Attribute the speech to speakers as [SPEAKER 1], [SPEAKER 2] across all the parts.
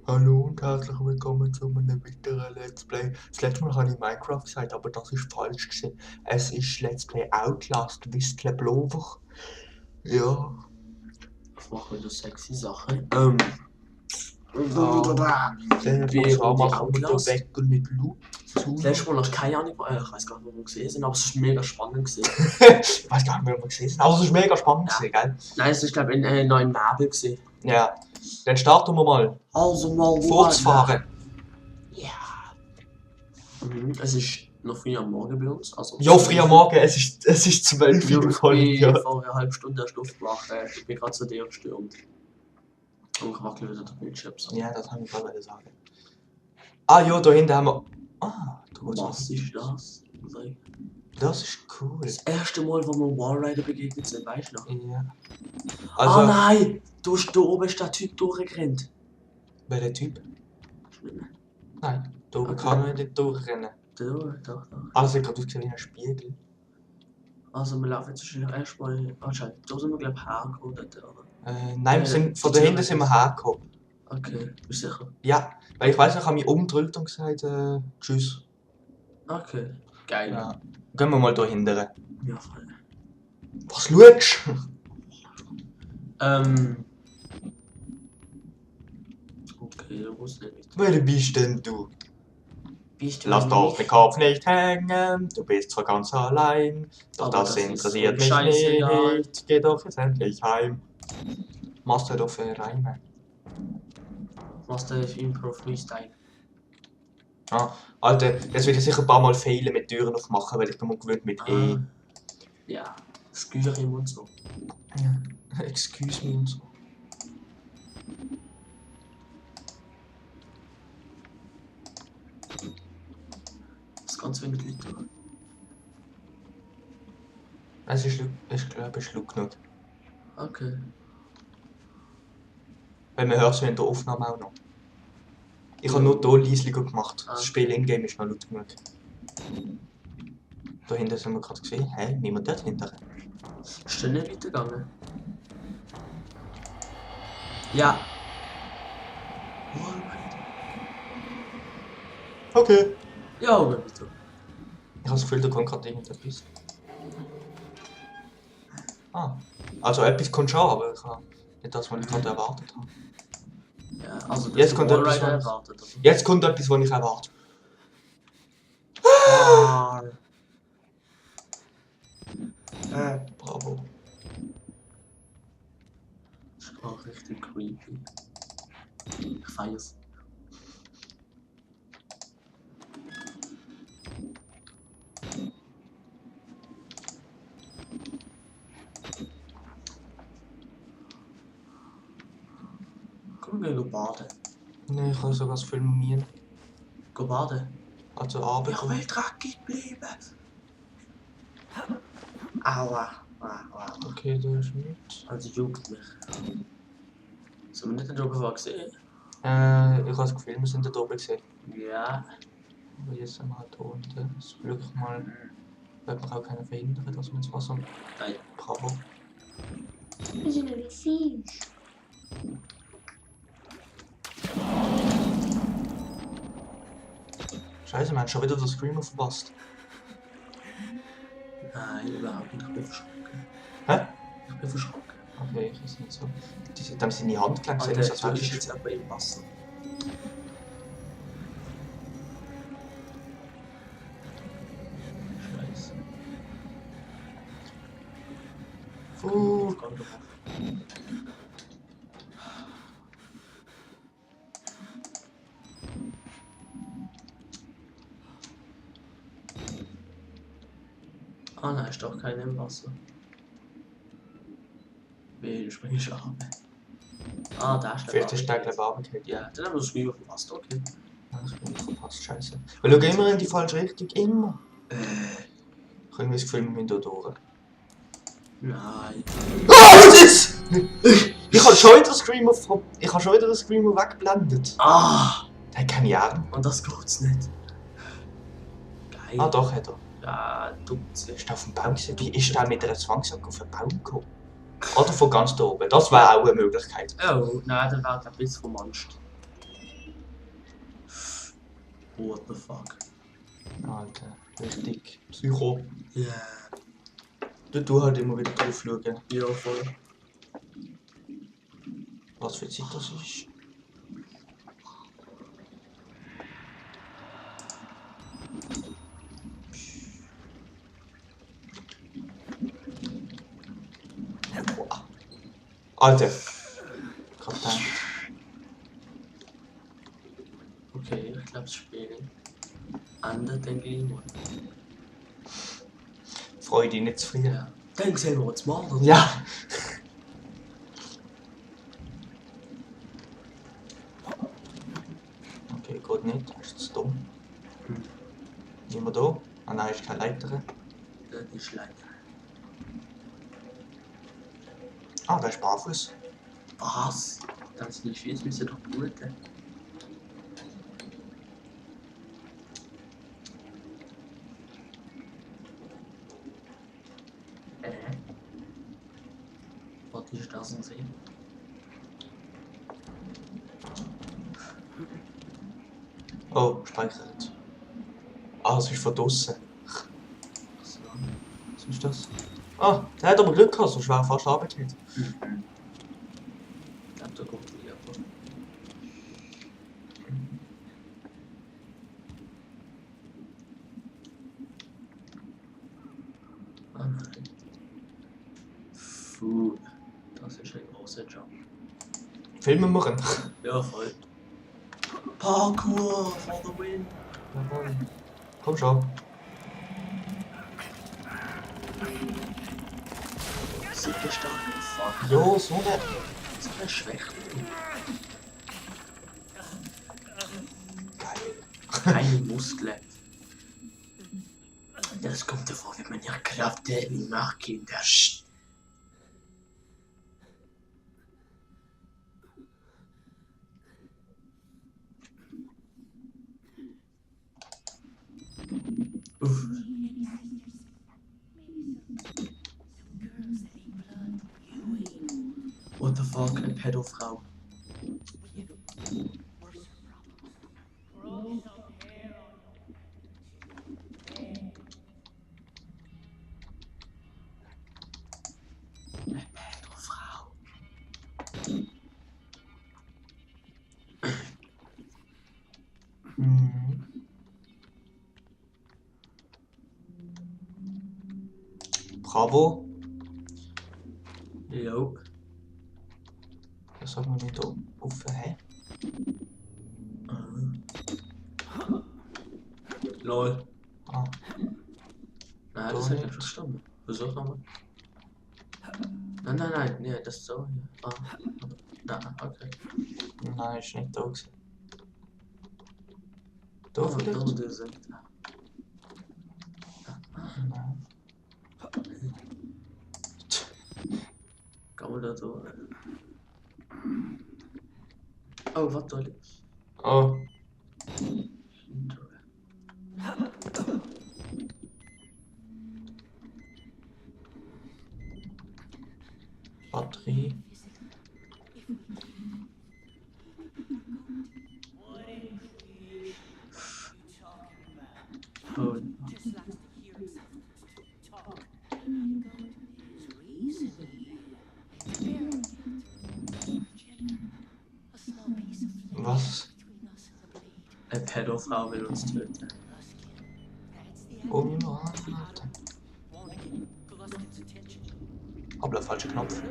[SPEAKER 1] Hallo und herzlich willkommen zu einem weiteren Let's Play. Das letzte Mal habe ich Minecraft gesagt, aber das ist falsch gewesen. Es ist Let's Play Outlast Whistleblower. Ja.
[SPEAKER 2] Ich mache wieder sexy Sachen.
[SPEAKER 1] Dann
[SPEAKER 2] Wie
[SPEAKER 1] von
[SPEAKER 2] die
[SPEAKER 1] machen wir da
[SPEAKER 2] Outlast.
[SPEAKER 1] weg und nicht laut zu.
[SPEAKER 2] Das letzte Mal hast du keine Ahnung, ich weiß gar nicht, wo wir gesehen sind, aber es ist mega spannend gewesen.
[SPEAKER 1] Ich weiß gar nicht mehr, wo wir gesehen sind, aber es ist mega spannend gewesen, gell?
[SPEAKER 2] Nein, es ist glaube ich in neuen Nebel gewesen.
[SPEAKER 1] Ja. Dann starten wir mal.
[SPEAKER 2] Also mal
[SPEAKER 1] Fortfahren.
[SPEAKER 2] Ja. Es ist noch früh am Morgen bei uns. Also
[SPEAKER 1] Ja, früh am Morgen, es ist 12
[SPEAKER 2] Ja,
[SPEAKER 1] Uhr
[SPEAKER 2] ich
[SPEAKER 1] voll.
[SPEAKER 2] bin
[SPEAKER 1] Ja.
[SPEAKER 2] vor einer halben Stunde erst aufgewacht. Ich bin gerade zu dir gestürmt. Und ich wackel wieder den Bildschirm. So.
[SPEAKER 1] Ja, das habe ich gerade sagen. Ah ja, da hinten haben wir... Ah, da geht's
[SPEAKER 2] Was ist das?
[SPEAKER 1] Das ist cool.
[SPEAKER 2] Das erste Mal, wo wir Wallrider begegnet sind, weißt du noch?
[SPEAKER 1] Ja.
[SPEAKER 2] Also, oh nein! Da oben ist der Typ durchgerannt.
[SPEAKER 1] Welcher Typ?
[SPEAKER 2] Schlimm.
[SPEAKER 1] Nein, da oben
[SPEAKER 2] Okay.
[SPEAKER 1] kann man nicht durchrennen.
[SPEAKER 2] Doch.
[SPEAKER 1] Also, ich gerade ausgesehen wie ein Spiegel.
[SPEAKER 2] Also, wir laufen jetzt wahrscheinlich erstmal. Anscheinend, da sind wir, glaube ich, hergekommen, dort, oder?
[SPEAKER 1] Nein, wir sind, von da hinten sind wir hergekommen.
[SPEAKER 2] Okay, bist du sicher?
[SPEAKER 1] Ja, weil ich weiß, ich habe mich umgedrückt und gesagt, tschüss.
[SPEAKER 2] Okay, geil.
[SPEAKER 1] Ja. Gehen wir mal da hinten.
[SPEAKER 2] Ja, voll.
[SPEAKER 1] Was schaust du?
[SPEAKER 2] Okay, wo ist denn nicht?
[SPEAKER 1] Wer bist denn du?
[SPEAKER 2] Bist du
[SPEAKER 1] Lass doch
[SPEAKER 2] nicht?
[SPEAKER 1] den Kopf nicht hängen, du bist zwar ganz allein, doch
[SPEAKER 2] Aber
[SPEAKER 1] das
[SPEAKER 2] das ist
[SPEAKER 1] interessiert
[SPEAKER 2] so
[SPEAKER 1] mich
[SPEAKER 2] scheißegal.
[SPEAKER 1] nicht. Geh doch jetzt endlich heim. Machst du doch für Reime?
[SPEAKER 2] Was der Impro Freestyle?
[SPEAKER 1] Ah, Alter, jetzt will ich sicher ein paar Mal fehlen mit Türen aufmachen, weil ich bin mal gewöhnt mit E.
[SPEAKER 2] Ja, Skyrim und so.
[SPEAKER 1] Ja, excuse me und so.
[SPEAKER 2] Das ganz wenig Leute.
[SPEAKER 1] Es ist, ich glaube, es ist laut genug.
[SPEAKER 2] Okay.
[SPEAKER 1] Weil man hört es in der Aufnahme auch noch. Ich habe nur hier leise gemacht. Das Spiel in-game ist noch laut genug. Da hinten haben wir gerade gesehen. Hä? Niemand dort hinten?
[SPEAKER 2] Ist der nicht weitergegangen? Ja.
[SPEAKER 1] Okay.
[SPEAKER 2] Ja, aber bitte.
[SPEAKER 1] Ich habe das Gefühl, da kommt gerade irgendetwas. Ah. Also etwas kommt schon, aber ich habe nicht das, was ich gerade erwartet habe.
[SPEAKER 2] Ja, also das
[SPEAKER 1] Jetzt kommt etwas,
[SPEAKER 2] Wallrider
[SPEAKER 1] was...
[SPEAKER 2] erwartet. Oder?
[SPEAKER 1] Jetzt kommt etwas, was ich erwarte. Bravo.
[SPEAKER 2] Das ist auch richtig creepy. Ich feier's. Komm, wir gehen baden.
[SPEAKER 1] Nee, ich habe sogar das Filmieren.
[SPEAKER 2] Geh baden?
[SPEAKER 1] Also Abend.
[SPEAKER 2] Ich will dreckig bleiben. Aua.
[SPEAKER 1] Okay, da ist nichts.
[SPEAKER 2] Also juckt mich. Sollen wir nicht da oben gesehen?
[SPEAKER 1] Ich habe das Gefühl, wir sind da oben gesehen.
[SPEAKER 2] Ja.
[SPEAKER 1] Aber jetzt sind wir halt da unten. Das Glück mal. Wird man auch keinen verhindern, dass wir ins Wasser.
[SPEAKER 2] Nein.
[SPEAKER 1] Bravo.
[SPEAKER 3] Wir sind ja nicht Fisch.
[SPEAKER 1] Scheiße, man hat schon wieder den Screamer verpasst.
[SPEAKER 2] Nein, überhaupt nicht. Ich bin verschrocken.
[SPEAKER 1] Hä?
[SPEAKER 2] Ich bin verschrocken.
[SPEAKER 1] Okay, ich weiß nicht so. Die haben seine Handgelenke
[SPEAKER 2] Alter,
[SPEAKER 1] gesehen,
[SPEAKER 2] du
[SPEAKER 1] das
[SPEAKER 2] bist jetzt aber im Wasser. Scheiße.
[SPEAKER 1] Oh.
[SPEAKER 2] Komm drauf. Ah nein, ist doch keiner im Wasser. Wie springst du ab? Ah, da ist der
[SPEAKER 1] Vielleicht ist der
[SPEAKER 2] Barbecue.
[SPEAKER 1] gleich Abend.
[SPEAKER 2] Ja, dann haben wir das Spiel auf dem Wasser, okay.
[SPEAKER 1] Das bin ich verpasst, scheiße. Wir schauen immer in die falsche Richtung, immer. Ich habe das Gefühl, wir müssen hier durch.
[SPEAKER 2] Nein.
[SPEAKER 1] Ah, was ist? Ich habe schon wieder den Screamer weggeblendet.
[SPEAKER 2] Ah!
[SPEAKER 1] Der hat keine Arme.
[SPEAKER 2] Und das geht's nicht. Geil.
[SPEAKER 1] Ah, doch, hat er.
[SPEAKER 2] Ja, du bist
[SPEAKER 1] Ist der auf dem Baum gewesen? Wie ist der mit einer Zwangsjacke auf den Baum gekommen? Oder von ganz da oben? Das wäre auch eine Möglichkeit.
[SPEAKER 2] Oh, nein, dann wäre ein bisschen vom Angst. What the fuck?
[SPEAKER 1] Alter, richtig. Psycho.
[SPEAKER 2] Yeah.
[SPEAKER 1] Du halt immer wieder drauf schauen,
[SPEAKER 2] Ja, voll.
[SPEAKER 1] was für Zeit das ist. Boah. Alter. Gerade gedacht.
[SPEAKER 2] Okay, ich glaube, das Spiel endet dann gleich mal.
[SPEAKER 1] Freu dich nicht zu früh.
[SPEAKER 2] Ja. Dann sehen wir uns mal.
[SPEAKER 1] Ja. Okay, geht nicht. Das ist zu dumm.
[SPEAKER 2] Hm.
[SPEAKER 1] Niemand da? Ah nein, ist keine Leiter.
[SPEAKER 2] Das ist leider.
[SPEAKER 1] Ah, da ist barfuß.
[SPEAKER 2] Was? Das sind die Füße müssen doch bluten. Was ist das denn sehen?
[SPEAKER 1] Oh, speichert. Ah, es ist von draussen.
[SPEAKER 2] So.
[SPEAKER 1] Was ist das? Ah, der hat aber Glück gehabt, sonst wäre er fast runtergefallen.
[SPEAKER 2] Ich glaube, da kommt die aber. Ah nein. Puh. Das ist ein großer Job.
[SPEAKER 1] Filmen machen.
[SPEAKER 2] Ja, voll. Parkour for the win.
[SPEAKER 1] Jawohl. Komm schon.
[SPEAKER 2] So gestartet. Fuck.
[SPEAKER 1] Jo, so eine.
[SPEAKER 2] So eine Schwäche.
[SPEAKER 1] Geil.
[SPEAKER 2] Keine Muskeln. Das kommt davor, wenn man ja Kraft macht, Kinder. Uff. What the fuck, eine Pädofrau. Eine Pädofrau.
[SPEAKER 1] Mhm. Bravo.
[SPEAKER 2] Jo.
[SPEAKER 1] Das soll man nicht auf. Hä?
[SPEAKER 2] Lol.
[SPEAKER 1] Ah,
[SPEAKER 2] Nein,
[SPEAKER 1] Da
[SPEAKER 2] das hat
[SPEAKER 1] nicht.
[SPEAKER 2] ich verstanden. Versuch nochmal. Nein, nee, das ist so hier. Ah, nein, okay.
[SPEAKER 1] nein, ist nicht da gewesen. Da
[SPEAKER 2] Oh,
[SPEAKER 1] vielleicht?
[SPEAKER 2] da, der sind.
[SPEAKER 1] Nein.
[SPEAKER 2] Kann man da so. Oh, was soll ich?
[SPEAKER 1] Oh, Batterie.
[SPEAKER 2] Oh,
[SPEAKER 1] Was?
[SPEAKER 2] eine Pädofrau will uns töten.
[SPEAKER 1] Oh, Alter. Aber der falsche Knopf.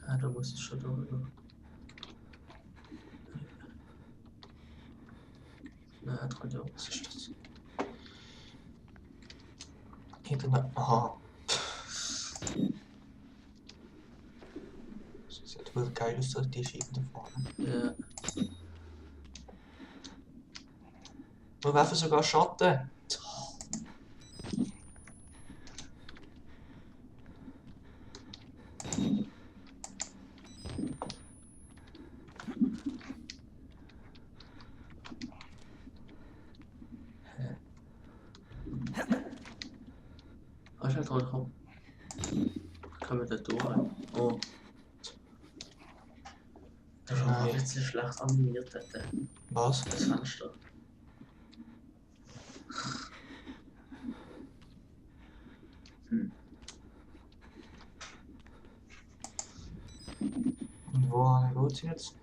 [SPEAKER 2] Ja, da muss ich schon drüber. Na, dran,
[SPEAKER 1] Was ist das? Internet. Aha. Das sieht wohl geil aus, dass die Schienen da vorne.
[SPEAKER 2] Ja.
[SPEAKER 1] Wir werfen sogar Schatten.
[SPEAKER 2] Weißt du, halt komm. Können wir da durch? Oh. Das ist
[SPEAKER 1] Nein.
[SPEAKER 2] auch jetzt schlecht animiert, das
[SPEAKER 1] Was?
[SPEAKER 2] Fenster.
[SPEAKER 1] Und wo geht's jetzt?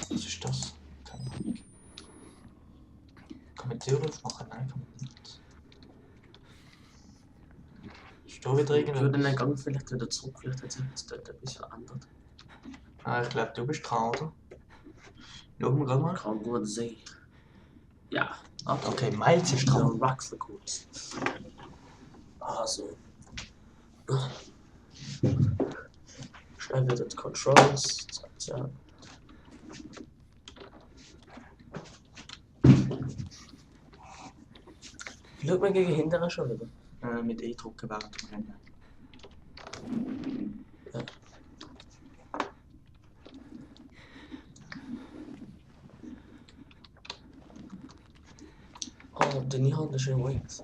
[SPEAKER 1] Was ist das? Keine Ahnung. Kann man die Tür aufmachen? Nein, kann man nicht. Ist da wieder
[SPEAKER 2] Ich würde den
[SPEAKER 1] irgendetwas?
[SPEAKER 2] Gang vielleicht wieder zurück, vielleicht hat sich jetzt dort etwas verändert.
[SPEAKER 1] Ah, ich glaube, du bist dran, oder? Schauen wir gerade mal.
[SPEAKER 2] Kann gut sein. Ja, absolut.
[SPEAKER 1] Okay, Miles ist
[SPEAKER 2] Ja,
[SPEAKER 1] dran.
[SPEAKER 2] wechseln kurz. Also. Schnell wieder die Controls. Zack, zack. Schaut man gegen hinterher schon wieder.
[SPEAKER 1] Mit E drücken während dem Rennen.
[SPEAKER 2] Ja. Oh, deine Hand ist in Wings.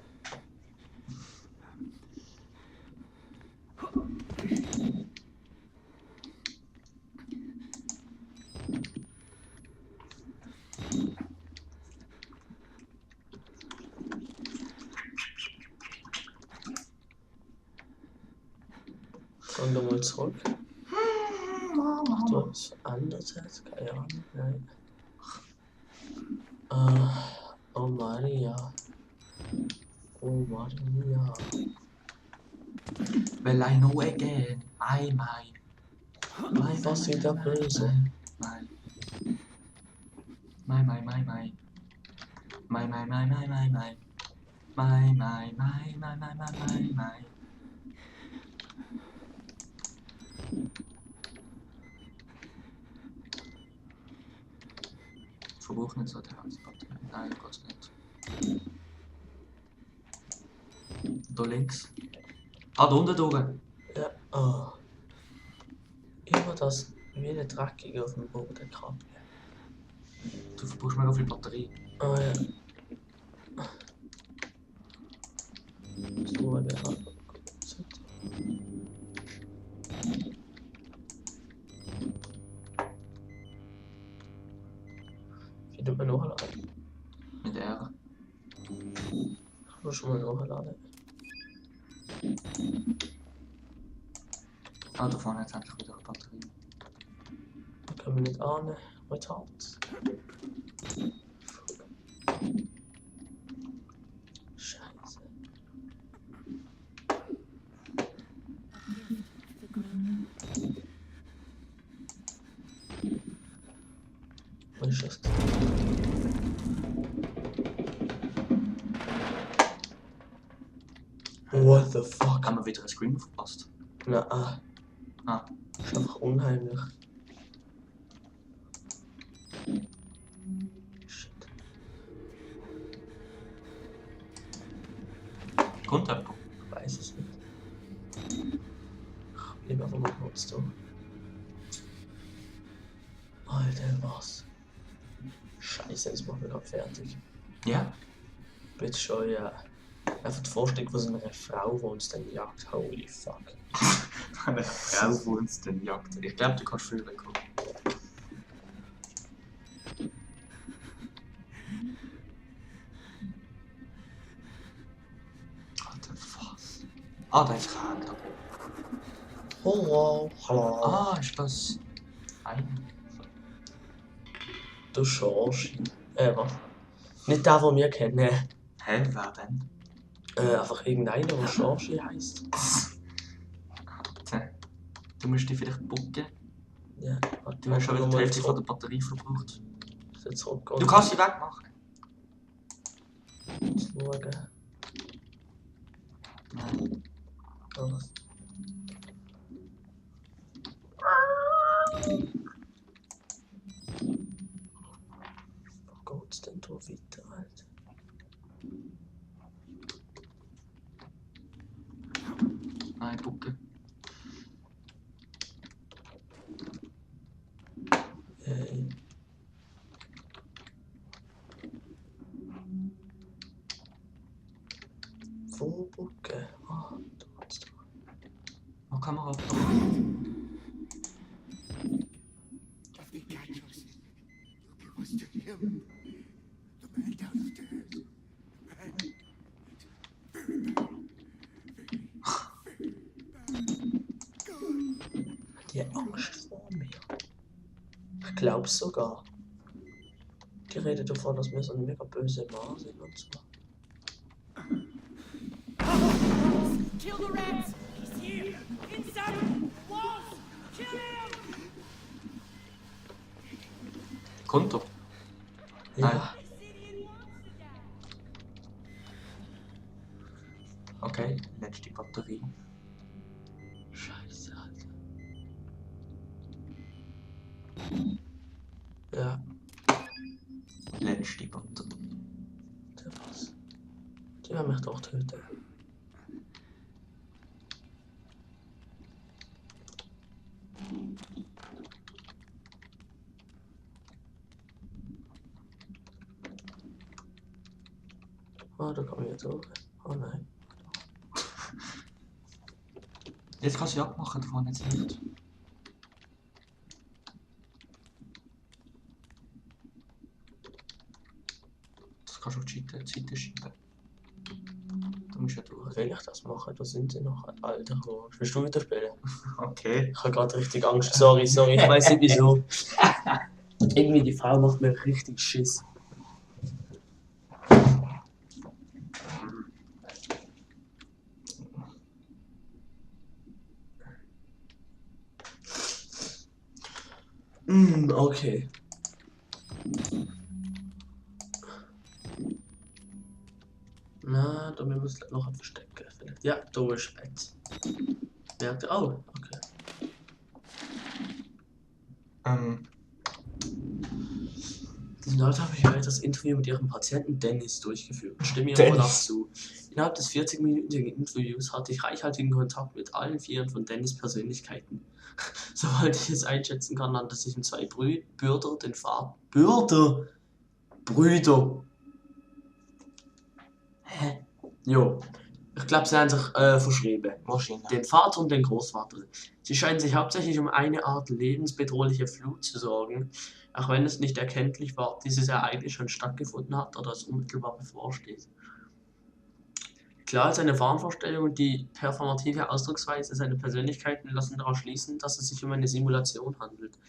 [SPEAKER 2] Gehen wir mal zurück. Du hast verändert hat, keine Ahnung, nein. Oh Maria. Oh Maria.
[SPEAKER 1] Well, I know again. My.
[SPEAKER 2] Was wieder böse?
[SPEAKER 1] My. My. Verbrauch nicht so die Heizbatterie. Nein, Gott nicht. Da links. Ah, da unten durch.
[SPEAKER 2] Ja, oh. Immer das wie eine Dreckige auf dem Boden krabbeln.
[SPEAKER 1] Du verbrauchst mega viel Batterie.
[SPEAKER 2] Oh ja. So eine Hand. Wie tut man nachladen?
[SPEAKER 1] Mit R.
[SPEAKER 2] Ich muss schon mal nachladen.
[SPEAKER 1] Ah, da vorne hat endlich wieder eine Batterie.
[SPEAKER 2] Da können wir nicht ahnen. Retard. Scheiße. Was ist das? What the fuck?
[SPEAKER 1] Haben wir wieder einen Screen verpasst?
[SPEAKER 2] Na,
[SPEAKER 1] Ah.
[SPEAKER 2] ist einfach unheimlich. Shit.
[SPEAKER 1] Kommt jemand?
[SPEAKER 2] Ich weiß es nicht. Ich bleib einfach mal kurz da. Alter, was? Scheiße, das macht mich gerade fertig.
[SPEAKER 1] Ja?
[SPEAKER 2] Bitte schon, ja. Einfach die Vorstellung von so einer Frau, die uns dann jagt. Holy fuck.
[SPEAKER 1] Eine Frau, die uns dann jagt. Ich glaube, du kannst viel wegkommen. Alter, was? Ah, da ist kein Hand.
[SPEAKER 2] Hallo, hallo.
[SPEAKER 1] Ah, ist das ein?
[SPEAKER 2] Du Schorsch. Was? Nicht der, den wir kennen.
[SPEAKER 1] Hä, wer denn?
[SPEAKER 2] Einfach irgendeiner, der Schorschi heisst.
[SPEAKER 1] Alter. Du musst dich vielleicht bucken.
[SPEAKER 2] Ja, warte,
[SPEAKER 1] Du hast schon wieder die
[SPEAKER 2] mal
[SPEAKER 1] Hälfte von der
[SPEAKER 2] zurück.
[SPEAKER 1] Batterie verbraucht.
[SPEAKER 2] Zurückgehen.
[SPEAKER 1] Du kannst sie wegmachen.
[SPEAKER 2] Schauen.
[SPEAKER 1] Nein.
[SPEAKER 2] Was? Wo geht's denn da weiter, Alter?
[SPEAKER 1] Nein, bucken.
[SPEAKER 2] Wo Brücke? Ah, da kannst du. Noch Kamera.
[SPEAKER 4] If they catch us, you'll give us to him. The man downstairs. Bad. Very bad.
[SPEAKER 2] Die Angst vor mir. Ich glaub's sogar. Die redet davon, dass wir so eine mega böse Ma sind und so.
[SPEAKER 5] Kill the rats! He's here! Inside the walls! Kill him!
[SPEAKER 1] Kommt er?
[SPEAKER 2] Ja.
[SPEAKER 1] Okay, letzte Batterie.
[SPEAKER 2] Scheiße, Alter. Ja,
[SPEAKER 1] Letzte Batterie.
[SPEAKER 2] der was? Die werden mich doch töten. Ah, da kann ich jetzt auch. Oh nein.
[SPEAKER 1] Jetzt kannst du abmachen, davon jetzt nicht. Das kannst du auf die Seite schieben. Du musst ja durch.
[SPEAKER 2] Will ich das machen? Da sind sie noch. Alter, wo willst du wieder spielen?
[SPEAKER 1] Okay.
[SPEAKER 2] Ich habe gerade richtig Angst. Sorry, ich weiß nicht wieso. Irgendwie die Frau macht mir richtig Schiss. Okay. Na, da müssen wir uns noch ein verstecken. Vielleicht. Ja, da ist Bett. Merkt ihr? Oh, okay. Diesen Leute habe ich heute das Interview mit ihrem Patienten Dennis durchgeführt. Stimme mir mal zu. Innerhalb des 40-minütigen Interviews hatte ich reichhaltigen Kontakt mit allen 4 von Dennis' Persönlichkeiten. Soweit ich es einschätzen kann, nannte sich um 2 Brüder den Vater. Brüder! Hä? Jo. Ich glaube, sie haben sich verschrieben.
[SPEAKER 1] Wahrscheinlich.
[SPEAKER 2] Den Vater und den Großvater. Sie scheinen sich hauptsächlich um eine Art lebensbedrohliche Flut zu sorgen, auch wenn es nicht erkenntlich war, ob dieses Ereignis schon stattgefunden hat oder es unmittelbar bevorsteht. Klar als eine Wahnvorstellung und die performative Ausdrucksweise seiner Persönlichkeiten lassen darauf schließen, dass es sich um eine Simulation handelt.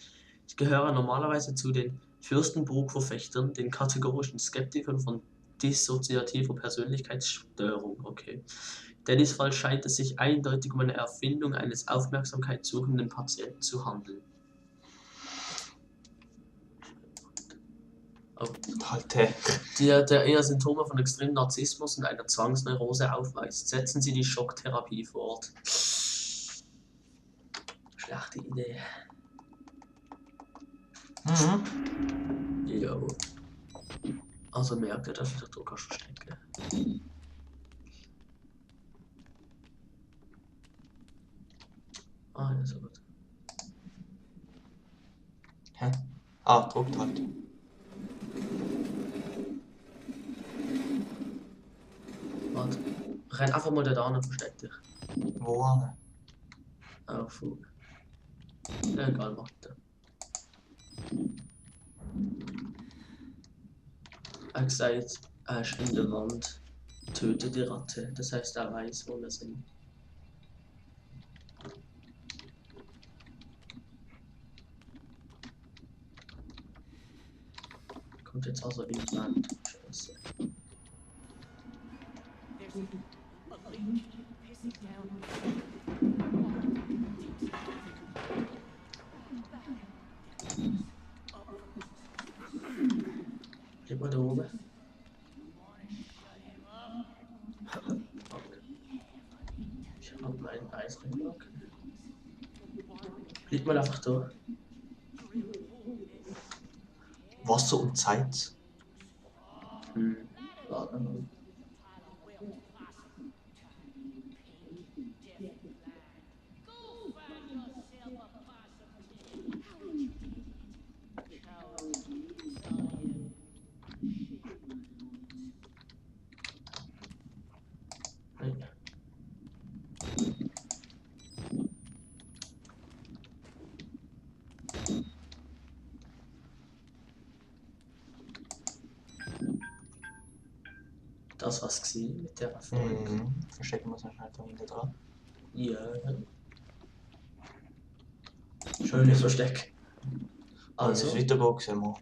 [SPEAKER 2] Ich gehöre normalerweise zu den Fürstenburg-Verfechtern, den kategorischen Skeptikern von dissoziativer Persönlichkeitsstörung. Okay. Dennis Fall scheint es sich eindeutig um eine Erfindung eines aufmerksamkeitssuchenden Patienten zu handeln. Oh.
[SPEAKER 1] Alter.
[SPEAKER 2] Der eher Symptome von extremem Narzissmus und einer Zwangsneurose aufweist. Setzen Sie die Schocktherapie fort. Schlechte Idee. Jo. Also merkt ihr, dass ich das Drucker verstecke. Ah, ja, so gut.
[SPEAKER 1] Hä? Ah, druckt halt.
[SPEAKER 2] Warte. Renn einfach mal da und versteck dich.
[SPEAKER 1] Wo an?
[SPEAKER 2] Auf Flug. Ja, egal, warte. Er hat gesagt, er ist in der Wand. Töte die Ratte. Das heißt, er weiß, wo wir sind. Kommt jetzt also in die Wand. Scheiße.
[SPEAKER 5] There's a leak pissing down.
[SPEAKER 2] Bleib mal da oben. Ich hab meinen Eisringblock. Bleib mal einfach da.
[SPEAKER 1] Wasser und Zeit.
[SPEAKER 2] Warte mal. Das war's gewesen mit der Folge.
[SPEAKER 1] Verstecken wir uns halt da hinter dran.
[SPEAKER 2] Ja. Schönes Versteck.
[SPEAKER 1] Also,
[SPEAKER 2] Also.
[SPEAKER 1] weitergehen, sehen wir.